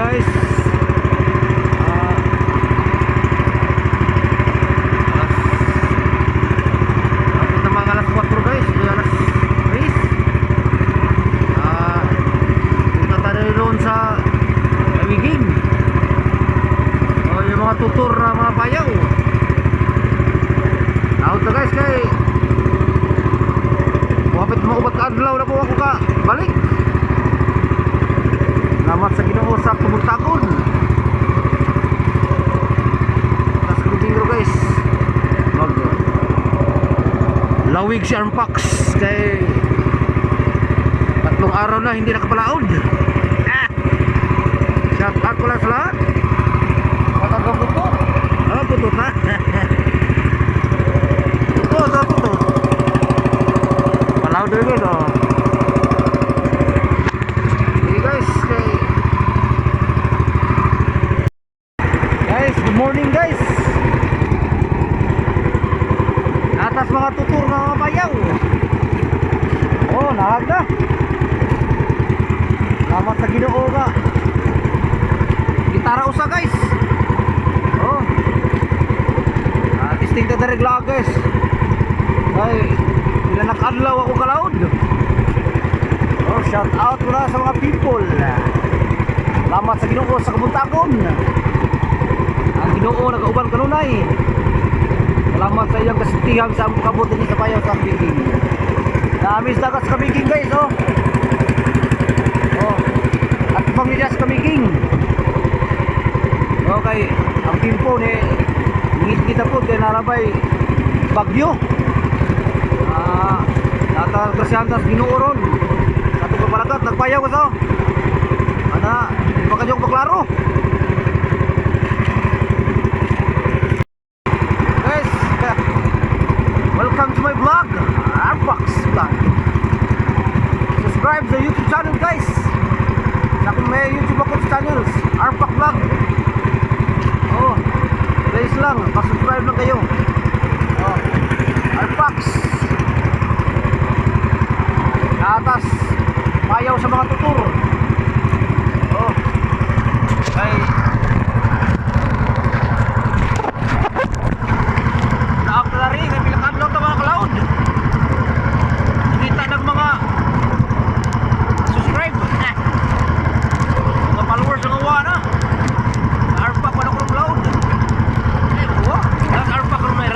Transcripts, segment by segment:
Guys. Alas, na mga alas 4, guys, di alas 3. Punta tayo doon sa Camiguin. Oh, yung mga tutor na mga bayaw. Out na, guys, kay Muhapit mo ubat adlaw na po ako ka balik. Salamat sa Ginoo sa kabuntagon. Tas Rubingro, guys. Mag lawig si Armpax kay 3 araw na hindi nakapalaod. Ah! Shout out ko lang sa lahat. Matagang puto. Ah, putot na. Ito, sa putot. Palaod rin, guys, oh. Hey guys, kay guys, good morning, guys. Atas mga tutur nga mga bayaw. Oh, nahag na. Salamat sa Ginoo nga. Gitara usa, guys. Oh. Testing ta diri guys. Ay, pila na kaadlaw ako kalaod. Oh, shout out muna sa mga people. Salamat sa Ginoo sa kabuntagon. Ang Ginoo nagauban kanunay. Salamat sa iyang kasintihan sa among kabot dinhi sa bayaw sa Camiguin. Naamis na ka sa Camiguin, guys, oh. Oh. At pamilya sa Camiguin. Okay, ang timpo ni ngit kita po kay narabay bagyo. Ah, nata grasyantas Ginoo ron. Sa atong kapalakat nagpayaw ka sa. Ana, di pa kayo maklaro. Guys, welcome to my vlog, Arbox Vlog. Subscribe sa YouTube channel, guys. Sa akong may YouTube ako channels, Arpac Vlog. Oh, please lang, pa-subscribe lang kayo. Oh, Arpax. Atas, payaw sa mga tutur. Oh, ay, naak na rin, kay pila ka adlaw ta mga kalaod. Kita ng mga subscribe. Eh. Mga followers ang uwa na. Arpak pa na kong load. Eh, uwa. Das arpak ron may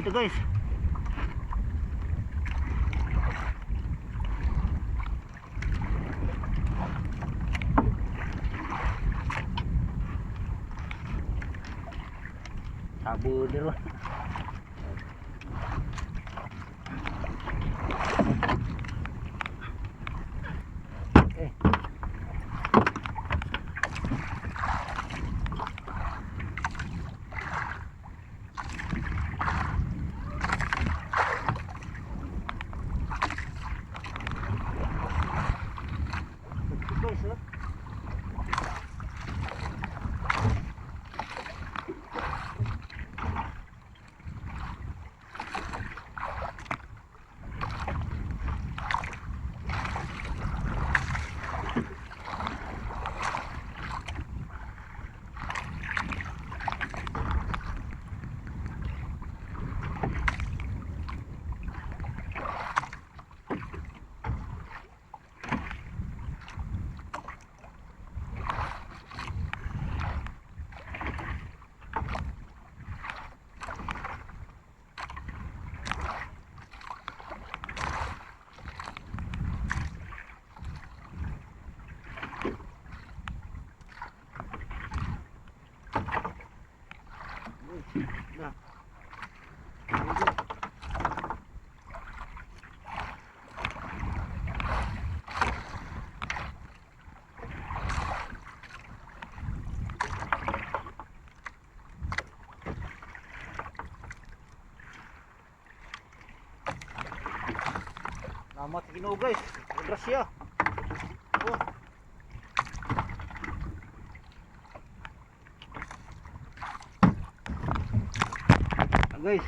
Kapoy to, guys. Sabo dito. Eh. Guys, oh. Na. Salamat sa Ginoo, guys. Grasya. Oh. Ah, guys.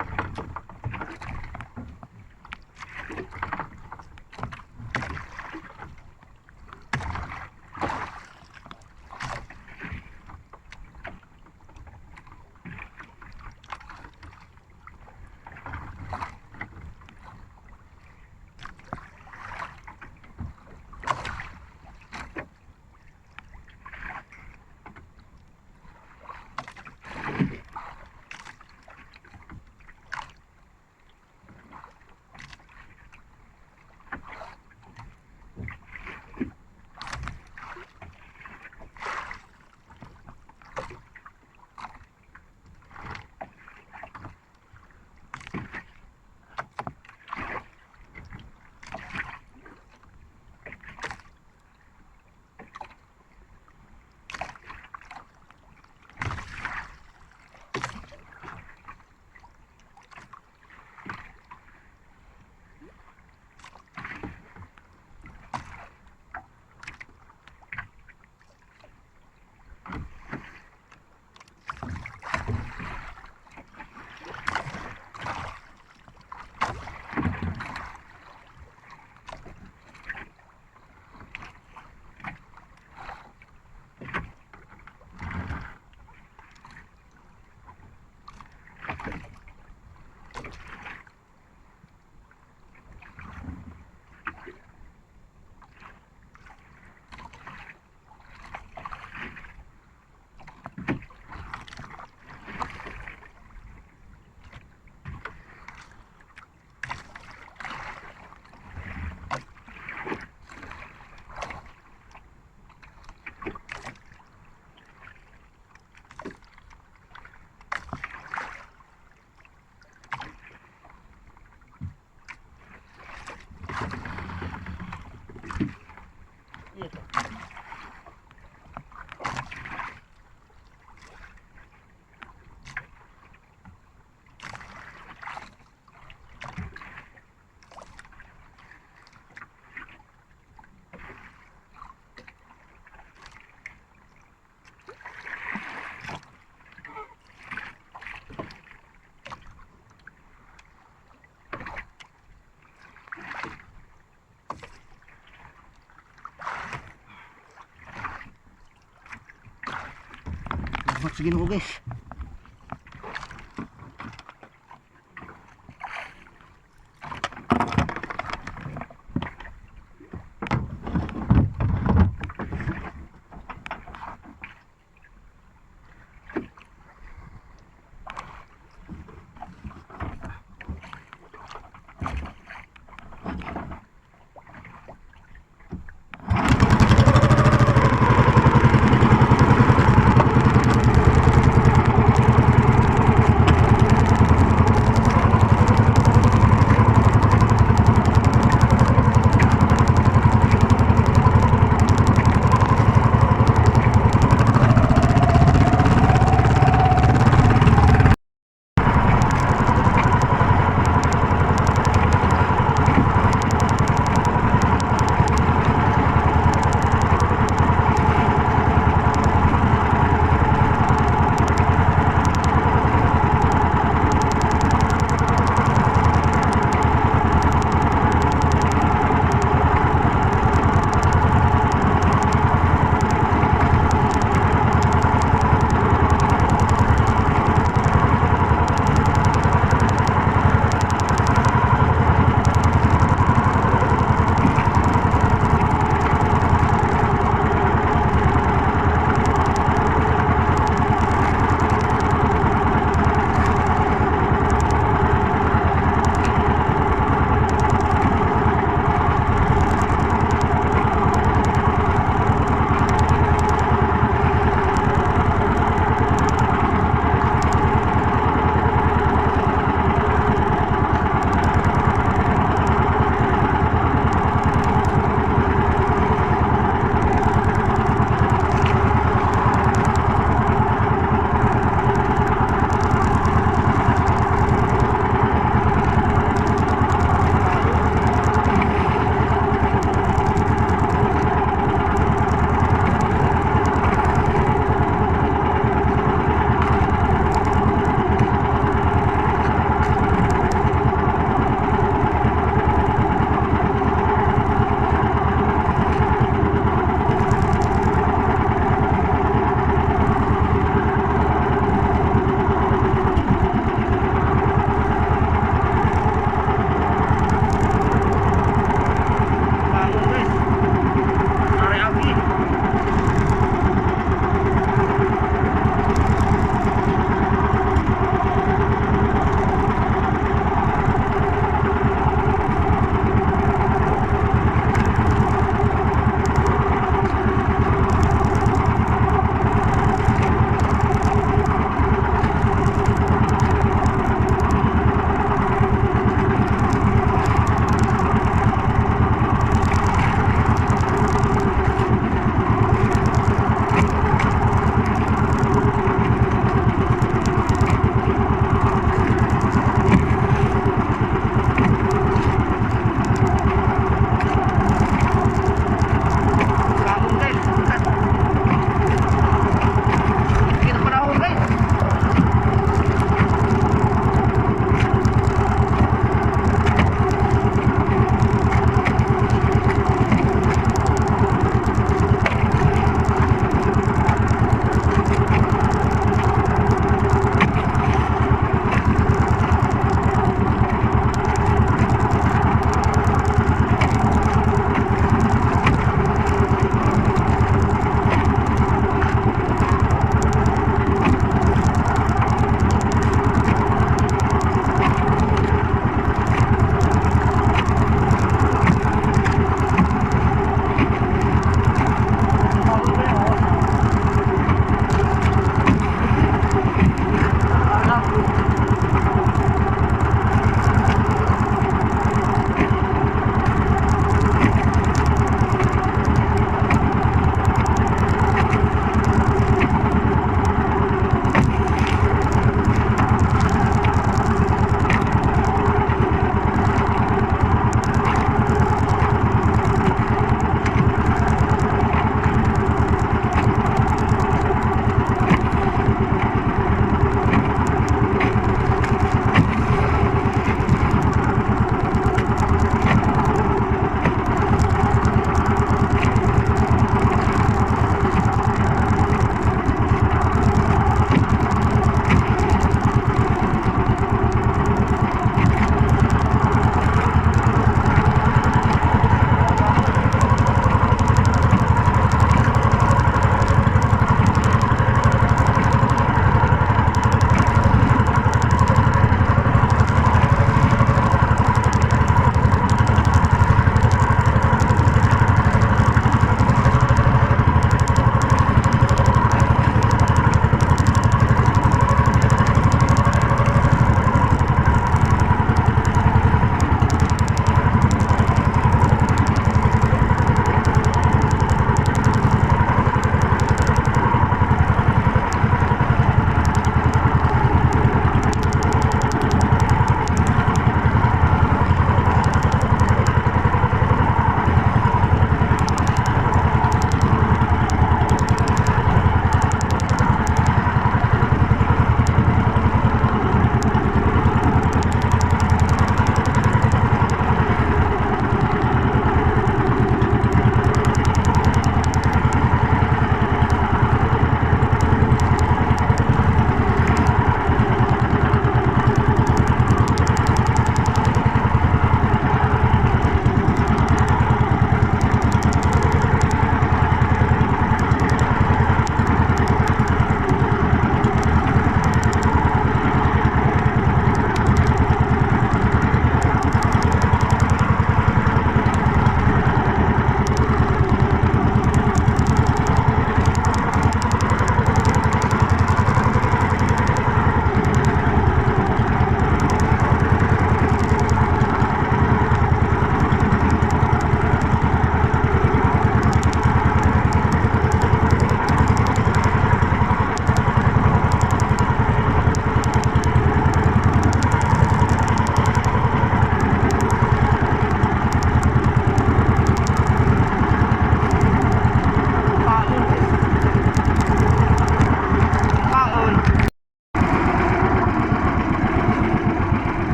Salamat sa Ginoo, guys.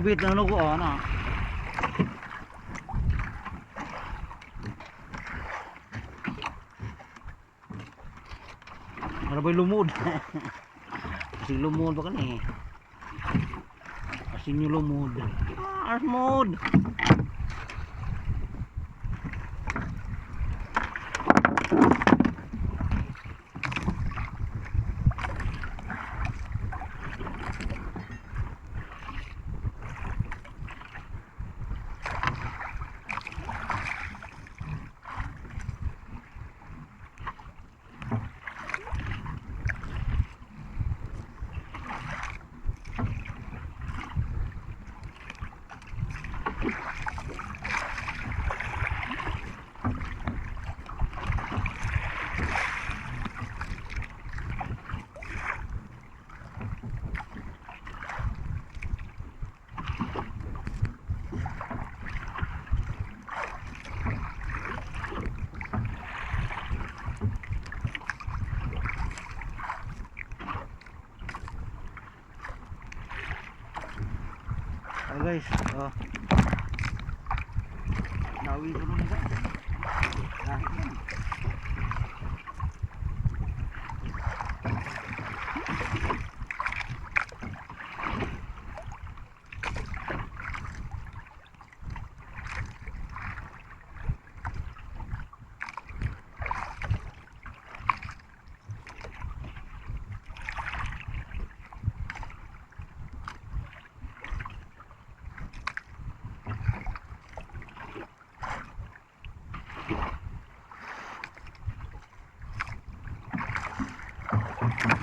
Sabit na ano ko, oh, ano. Ano ba yung lumod? Kasi lumod ba ka ni? Kasi nyo lumod. Ah, lumod. Oh guys, oh. Nawi ko nun guys. Dahil yan.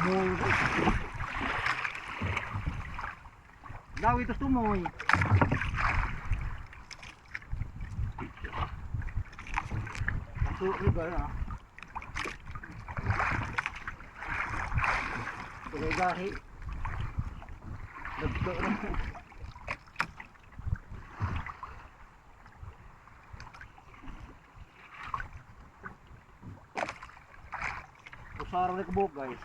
Tumoy guys. Dawi tos tumoy. Ang tulo ko ah. Tuloy gahi. Dagko na. Usara na kabuk guys.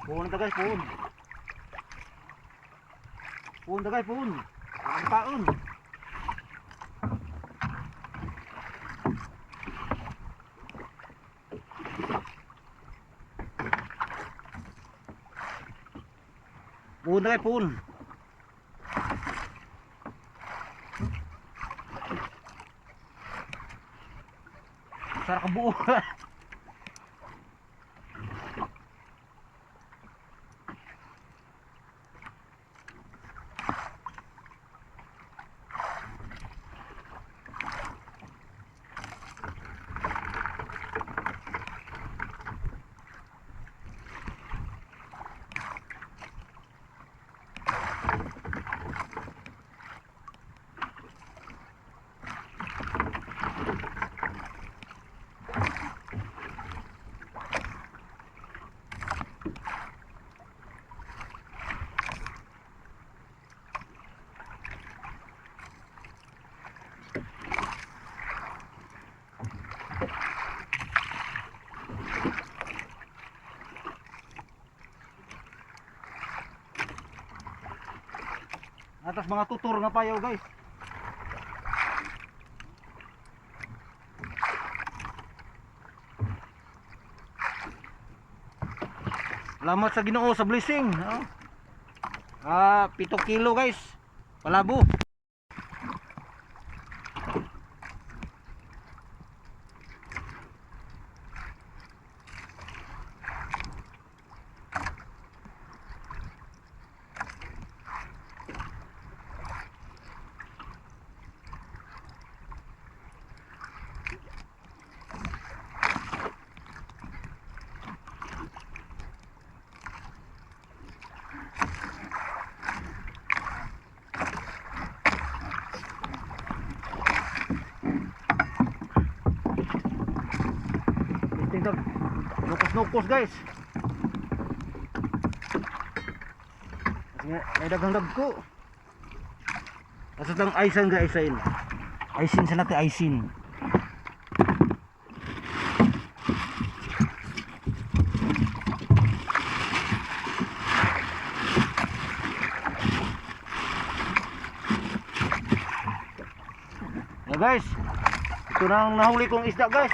Puhon ta guys, puhon. Puhon ta guys, puhon. Ang taon. Puhon ta guys, puhon. Sarap ka buo. Atas mga tutor nga payaw guys. Salamat sa Ginoo sa blessing. Oh. Ah, 7 kilo guys. Palabo. Tingnan. Nukos-nukos guys. Kasi nga, may daghang dagko. Asa tang aisan ga aisin. Aisin sa natin aisin. So guys, ito na ang nahuli kong isda, guys.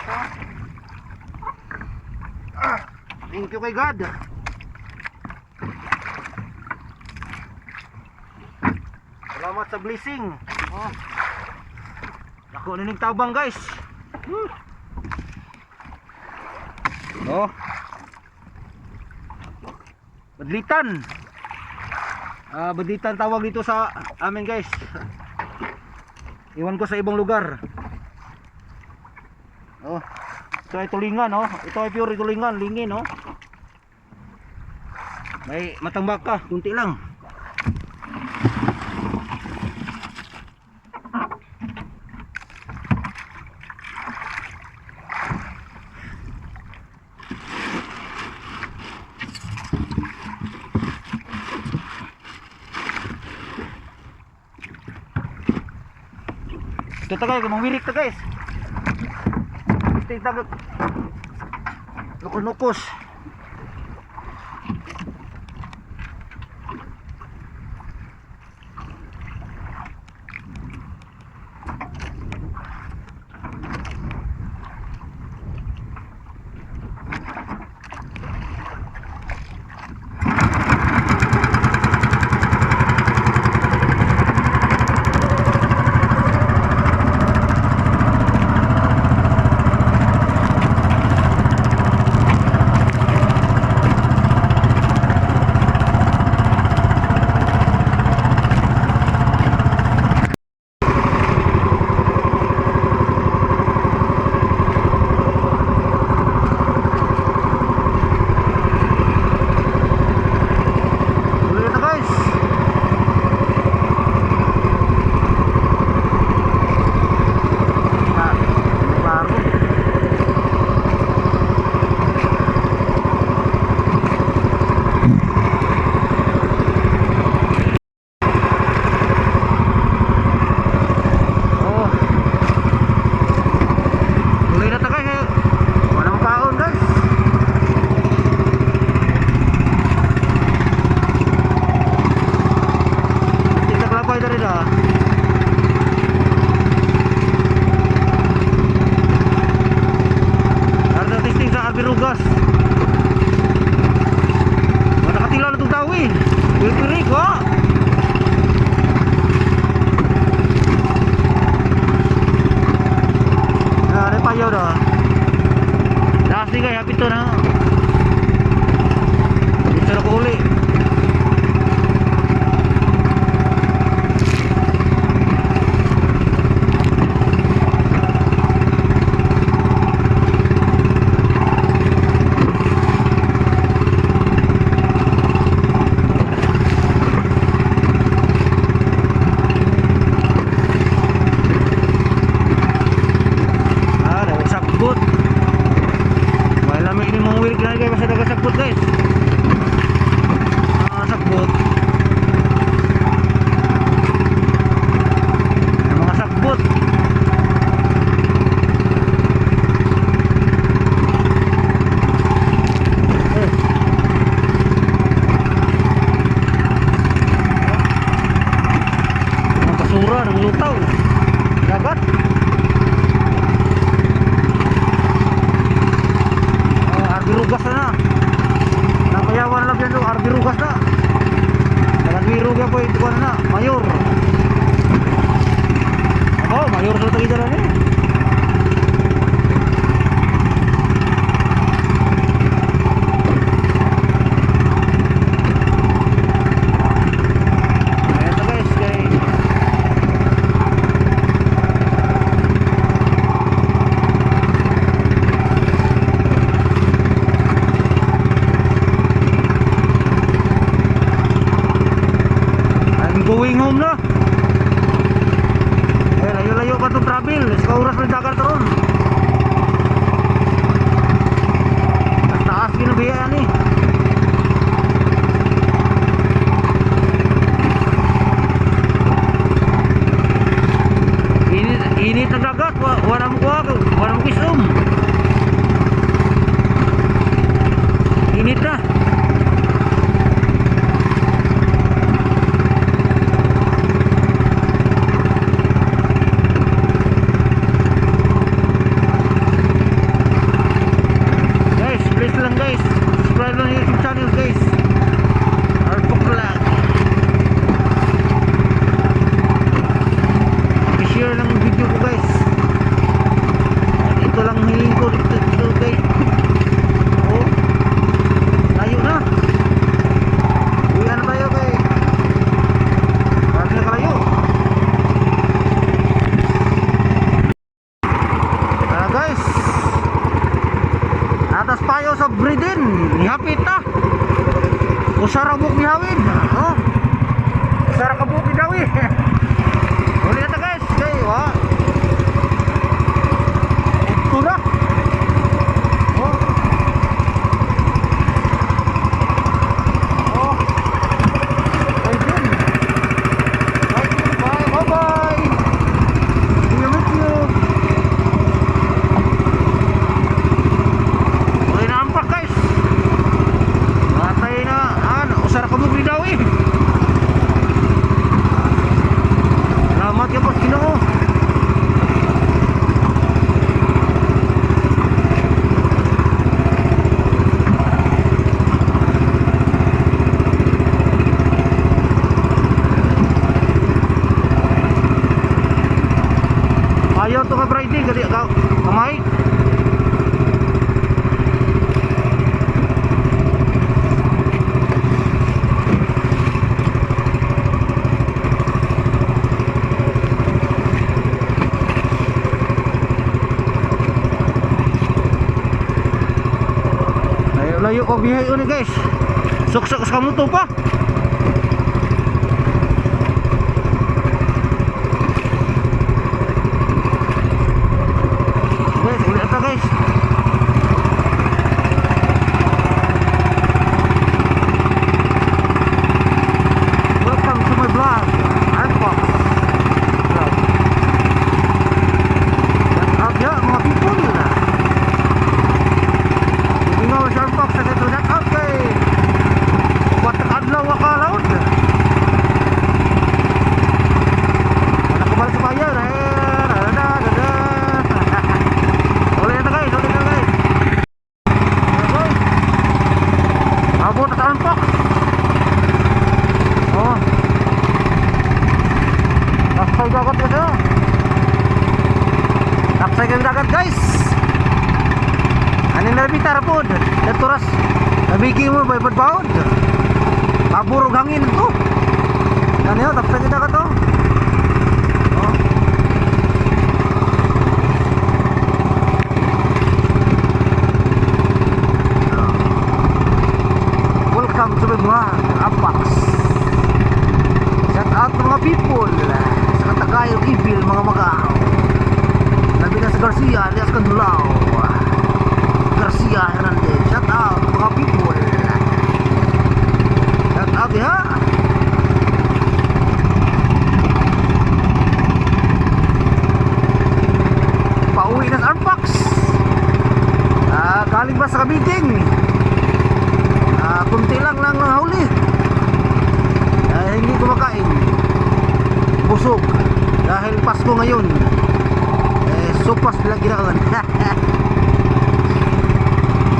Ah, thank you kay God. Salamat sa blessing. Oh. Dako nining tabang, guys. Oh. Badlitan. Ah, badlitan tawag dito sa amin, guys. Iwan ko sa ibang lugar. Oh. Ito ay tulingan, oh. Ito ay pure tulingan, lingin, oh. May matang baka, kunti lang. Ito ta guys, mangwirik ta, guys. Ito ta. Nukos-nukos. Huli na, guys. Ah, klaro. Oh. Huli na ta, guys. Wala mong kaon, guys. Tingnan kalapay na rin ah. Arda testing sa Abirugas. Wala nakatila na itong tao eh. Pipirik oh. Ah, ano payaw na. Last ni guys, happy to na. Dito na ko uli. Ah, nagsakbot. May lamig ni mong wirik na, guys, basta nagsakbot, guys. Ah, sakbot. May mga sakbot. Eh. Mga basura ng lutaw. Dagat. Oh, Arbirugas na na. Napayawan na lang yan doon, Arbirugas na. Arbirugas po ito na, mayor. Oh, mayor sa tagida na ni. Ayan na, guys, kay I'm going home na. Eh, layo-layo pa itong travel. Sa oras ng dagat ron. Taas taas ginabiyaan eh. Init, init ng dagat. Wala mo kuha. Wala mo kisom. Init na. Usa ra buok gihawid. Oh. Usa ra ka buok gidawi. Uli na ta, guys. Kay wa. Ito na. Oh. Oh. Ay din. Bye, bye, bye, bye. See you, meet you. Uli na ampak, guys. Matay na, ano, usa ra ka buok gidawi. Salamat ya po Ginoo. Ayaw to ka Friday kadi ka kamay. Layo layo ko bihay uni, guys. Suksok sa kamuto pa. Guys, uli ata, guys. Welcome to my vlog, Artbox Vlog. Shout out ya mga people. Ingaw sa Artbox sa ito, shout out kay upat ka adlaw wa kalawod. Wala ko balik sa bayan. Eh, da, da, da, da. Uli na guys, uli na, guys. Okay. Abot sa Artbox. Oh. Taksay dagat ko siya. Taksay kang dagat, guys. Ano na bitar po? Daturas. Nabigi mo ba baod? Paburog hangin to. Ano yun? Taksay kang dagat to. Oh. Welcome to my vlog, Apax. Shout out mga people sa Katagayong Ibil, mga magaw. Labi na sa Garcia, alias Kandulao. Garcia Hernandez. Shout out mga people. Shout out ya. Pauwi na sa Arpax. Ah, galing ba sa meeting? Ah, kunti lang lang nahuli. Ah, hindi kumakain. Busog. Dahil Pasko ngayon. Eh, sopas bilang ginawan.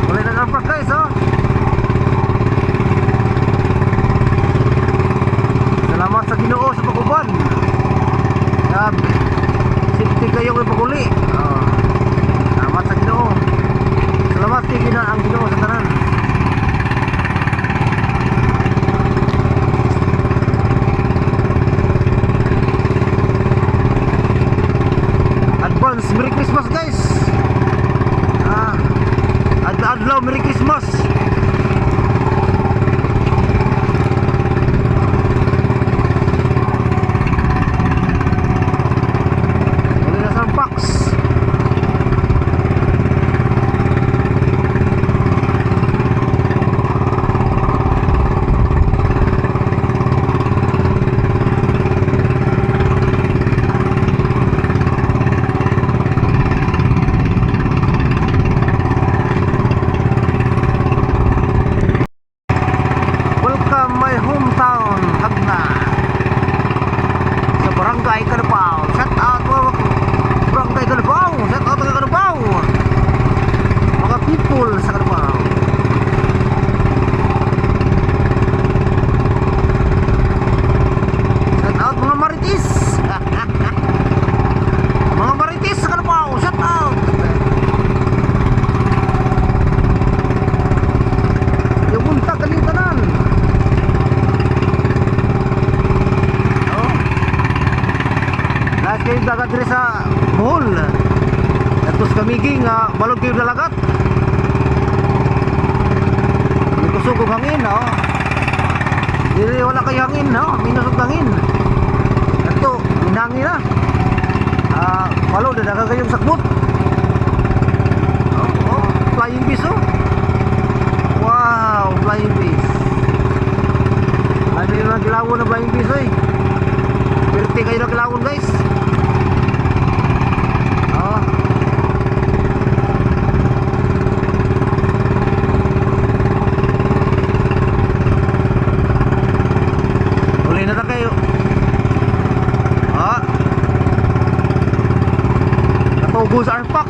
Wala na Arpax, guys, oh. Salamat sa Ginoo sa pag-uban. Grabe. Safety kayo kay paguli. Oh. Salamat sa Ginoo. Salamat kay Ginoo ang Ginoo sa tanan. Advance Merry Christmas, guys. Ah. Adlaw Merry Christmas. Uli na sa box. Welcome my hometown, Jagna. Sa Barangay Kalubao. Shout out mga Barangay Kalubao. Shout out mga Kalubao. Mga people sa Kalubao. Shout out mga Marites. Mga Marites sa Kalubao. Shout out. Yung buntag kalintanan. Oh. Lahat kayo dagat diri sa Bohol. Atos kamigi nga balog kayo dalagat. Kusog og hangin, oh. Dili wala kay hangin, no? Minus og hangin. Ato, hinangin na. Ah, palo na kayong sakbot. Oh, flying fish, oh. Wow, flying fish. Lami na gilawon na flying fish, oy. Pirti kayo na gilawon, guys. Oh. Uli na ta kayo. Ah. Katugon sa Arpax.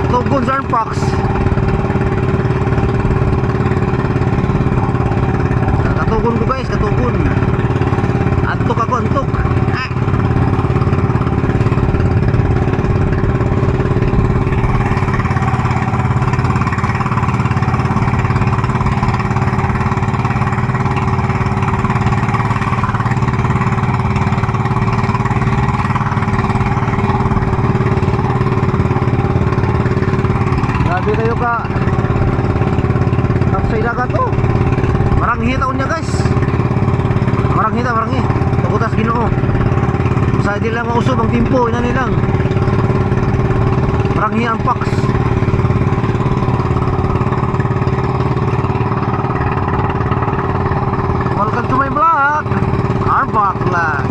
Katugon sa Arpax. Katugon ko, guys, katugon. Antok ako, antok. Ah. Grabe kayo ka. Tapsay dagat to. Maranghi taon niya, guys. Maranghi ta, maranghi. Tugutas Ginoo. Sa di lang mausob ang timpo, ina nilang. Maranghi ang pax. Welcome to my vlog. Arbok Vlog.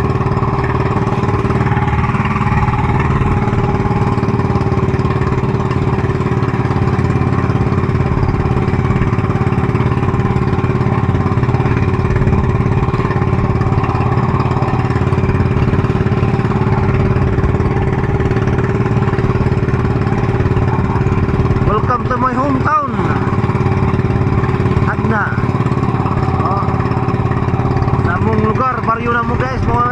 Welcome to my hometown. Agna. Oh. Sa among lugar, baryo na mo, guys, mga